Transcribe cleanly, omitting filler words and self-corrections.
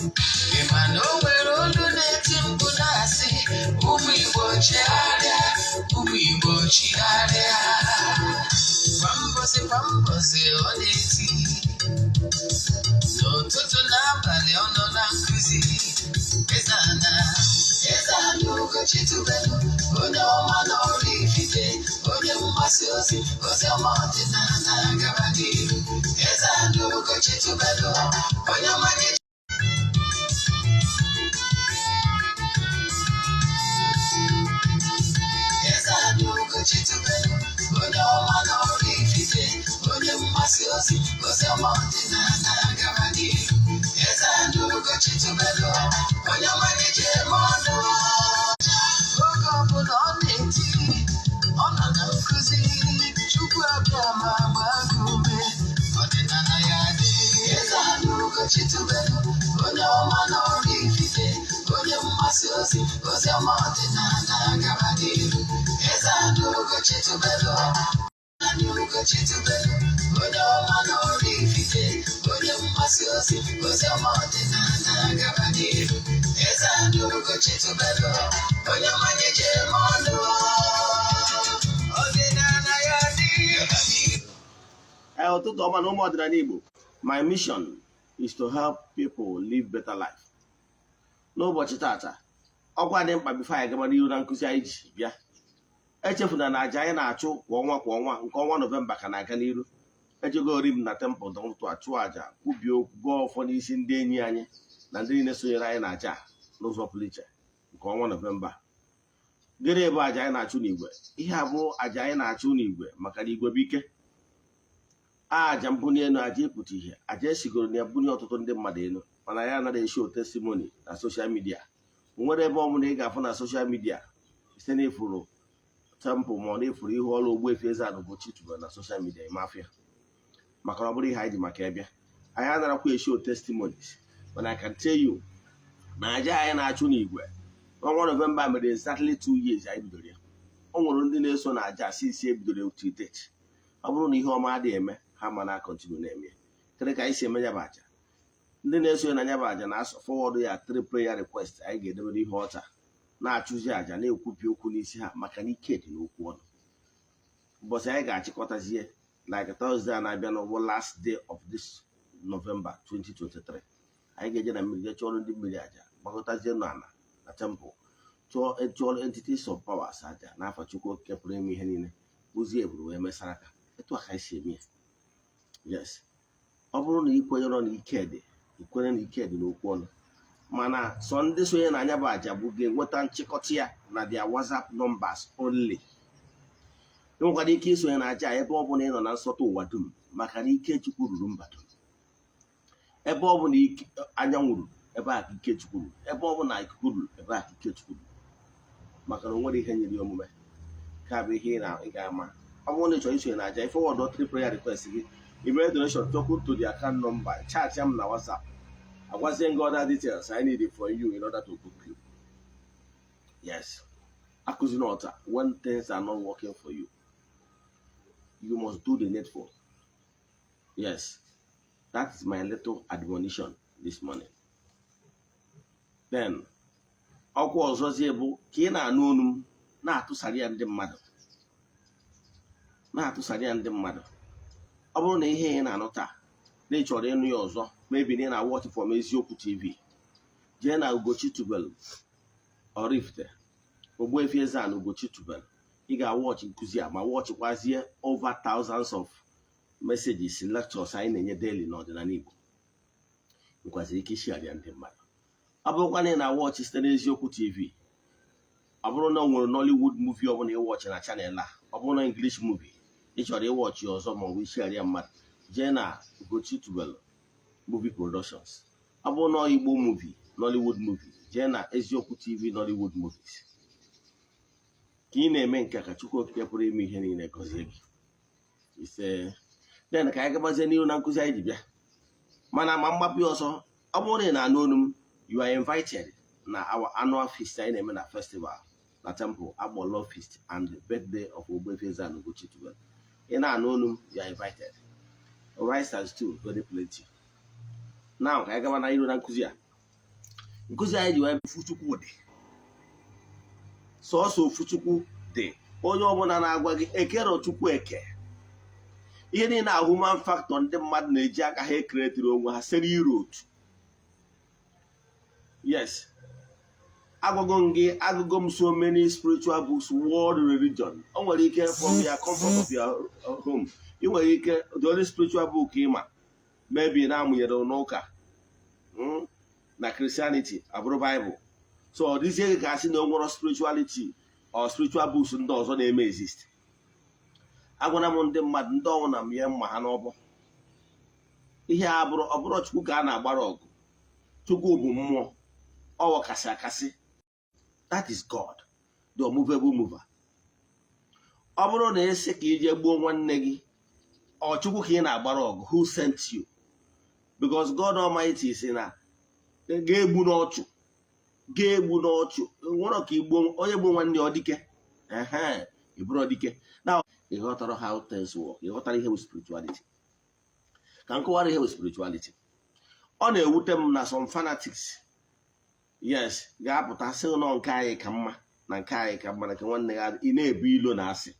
Ị ma na o nwere olu na-eti mkpu na-asị, "Ụmụ Igbo, chigharịa, ụmụ Igbo, chigharịa." Kwa mbọsị kwa mbọsị ọ na-eti, n'ụtụtụ n'abalị ọ nọ na nkụzi. Eze-Ana, Eze-Ana Ugochi tubelu, onye ọma n'ọrụ ifite, onye mgbasa ozi ozi ọma ọdịnala gaba n'iru. Eze-Ana Ugochi tubelu, onye ọma nye. Eze-Ana Ugochi tubelu, onye ọma n'ọrụ ifite, onye mgbasa ozi ozi ọma ọdịnala gaba n'iru. Eze-Ana Ugochi tubelu, onye ọma na-eji eme ọnụ. Oge ọbụla ọ na-eti, ọ nọ na nkụzi. Chukwu abịa ma gbaa gị ume, ọdịnala ya dị. Eze-Ana Ugochi tubelu, onye ọma n'ọrụ ifite, onye mgbasa ozi ozi ọma ọdịnala gaba n'iru. Eze-Ana Ugochi tubelu, Ana Ugochi tubelu, onye ọma n'ọrụ ifite, onye mgbasa ozi ozi ọma ọdịnala gaba n'iru. Eze-Ana Ugochi tubelu, onye ọma na-eji eme ọnụ, ọdịnala ya dị. Ee, ụtụtụ ọma na ụmụ ọdịnala Igbo. My mission is to help people live better life. N'ụbọchị tata, ọkwa dị mkpa. Before anyị gaba n'ihu na nkụzi anyị ji bịa, echefuna na aja anyị na-achụ kwa ọnwa kwa ọnwa, nke ọnwa Nọvemba ka na-aga n'iru. Ejegori m na temple n'ụtụtụ achụ aja, kwubie okwu, gọọ ọfọ n'isi ndị enyi anyị na ndị niile sonyere anyị na aja a n'ụzọ pụrụ iche nke ọnwa Nọvemba. Gịnị bụ aja anyị na-achụ n'igwe? Ihe a bụ aja anyị na-achụ n'igwe maka na igwe bụ ike. Aja mbunye elu, aja ịpụta ihe, aja esigoro na ya bunye ọtụtụ ndị mmadụ elu, mana ya anaghị eshow testimony na social media. Nwere ebe ọbụla ị ga-afụ na social media site n'ifuru temple ma ọ na-efuru ihu ọrụ Ogbuefi Eze-Ana Ugochi tubelu na social media mafia, maka na ọ bụrụ ihe anyị ji maka ịbịa. Anyị anarakwa eshow testimonies, mana I can tell you na aja anyị na-achụ n'igwe n'ọnwa Nọvemba mere exactly 2 years anyị bidoro ya. O nwere ndị na-eso na aja since ebidoro till date. Ọ bụrụ na ihe ọma adịghị eme ha, ma na continue na-eme. Kedu ka anyị si eme ya bụ aja? Ndị na-eso na ya bụ aja na-asọ forward ya three prayer request anyị ga-edebe n'ihu ọta, na-achụzi aja, na-ekwubi okwu n'isi ha, maka na ike dị n'okwu ọnụ. Ụbọchị anyị ga-achịkọtazie, like Thursday a na-abịa n'ụgbọ, last day of this November 2023, anyị ga-eje na mmiri jee chụọrọ ndị mmiri aja, gbakọtazie n'ala na temple, chụọ chụọrọ entities of powers aja n'afọ Chukwu Okike pụrụ ime ihe niile, ozi eburu wee mesara aka. Etu a ka anyị si eme ya. Yes, ọ bụrụ na ị kwenyere na ike dị, ikwere na ike dị n'okwu ọnụ, mana sọ ndị sonye na anya bụ aja bụ ga-enweta nchịkọta ya na their WhatsApp numbers only. Ị nwekwara ike isonye na aja ebe ọ bụla ị nọ na nsọtụ ụwa dum, maka na ike Chukwu ruru mba dum. Ebe ọ bụla anyanwụ ruru, ebe a ka ike Chukwu ruru. Ebe ọ bụla ikuku ruru, ebe a ka ike Chukwu ruru, maka na o nwere ihe nyere ya omume ka bụ ihe ị ga-ama. Ọ bụrụ na ị chọrọ isonye na aja, forward three prayer request gị, email donation token to the account number, chat m na WhatsApp, agwazie gị other details I need from you in order to book you. Yes, akụzina ọta. When things are not working for you, you must do the needful. Yes, that is my little admonition this morning. Then ọkwa ọzọzie bụ ka ị na-anụ olu m, na-atụsara ya ndị mmadụ, na-atụsara ya ndị mmadụ. Ọ bụrụ na ihe ị na-anụ taa na ị chọrọ ịnụ ya ọzọ, maybe na ị na-watch from Eziokwu TV, jee na Ugochi Tubelu Oraifite, Ogbuefi Eze-Ana Ugochi Tubelu, ị ga-awatch nkụzi a ma watchkwazie over thousands of messages, lectures anyị na-enye daily n'ọdịnala Igbo. Nwekwaziri ike ishare ya ndị mmadụ. Ọ bụrụkwa na ị na-awatch site n'Eziokwu TV, ọ bụrụ na o nwere Nollywood movie ọbụla ịwatch na channel a, ọ bụrụ na English movie ị chọrọ ịwatch ọzọ ma ọ bụ ishare ya mmadụ, jee na Ugochi Tubelu Movie Productions. Ọ bụrụ na Igbo movie, Nollywood movie, jee na Eziokwu TV Nollywood movies. Ka ị na-eme nke a, ka Chukwu Okike pụrụ ime ihe niile gọzie gị. Ise. Then ka anyị gabazie n'ihu na nkụzi anyị ji bịa. Mana ma mgbapụ ya ọsọ, ọ bụrụ na ị na-anụ olu m, you are invited na our annual feast anyị na-eme na festival na temple akpọ Love Feast and birthday of Ogbuefi Eze-Ana Ugochi Tubelu. Ị na-anụ olu m, you are invited. Rice and stew very plenty. Now ka anyị gaba na iru na nkụzi a. Nkụzi anyị ji wee ofu Chukwu dị, sọọsọ ofu Chukwu dị. Onye ọbụla na-agwa gị ekero Chukwu eke, ihe niile a human factor ndị mmadụ na-eji aka ha ekeretiri onwe ha site n'iro otu. Yes, agwago m gị, agụgo m so many spiritual books, world religion. O nwere ike from your comfort of your home, ị nwere ike the only spiritual book ị ma maybe na-amụnyere n'ụka na Christianity abụrụ Bible. So ọ dịzie gị ka asị na o nwere spirituality or spiritual books ndị ọzọ na-eme exist. Agwana m ndị mmadụ, ndị ọnwụ na mie mma ha n'ọbọ. Ihe a bụrụ, ọ bụrụ Chukwu ka a na-agbara ọgụ. Chukwu bụ mmụọ, ọwọ kasị akasị. That is God, the unmovable mover. Ọ bụrụ na ị sị ka ije gbuo nwanne gị, ọ Chukwu ka ị na-agbara ọgụ? Who sent you? Because God Almighty si na ga-egbu n'ọchụ, ga-egbu n'ọchụ. Nwere ka igbuo onye gbuo nwanne ya, ọ dike ehe, ị bụrụ dike. Now ị ghọtara how things work, ị ghọtara ihe bụ spirituality. Ka m kọwara ihe bụ spirituality. Ọ na-ewute m na some fanatics, yes, ga-apụta sị nọ nke anyị ka mma na nke anyị ka mma na nke nwanne ya. Ị na-ebu ilo na asị.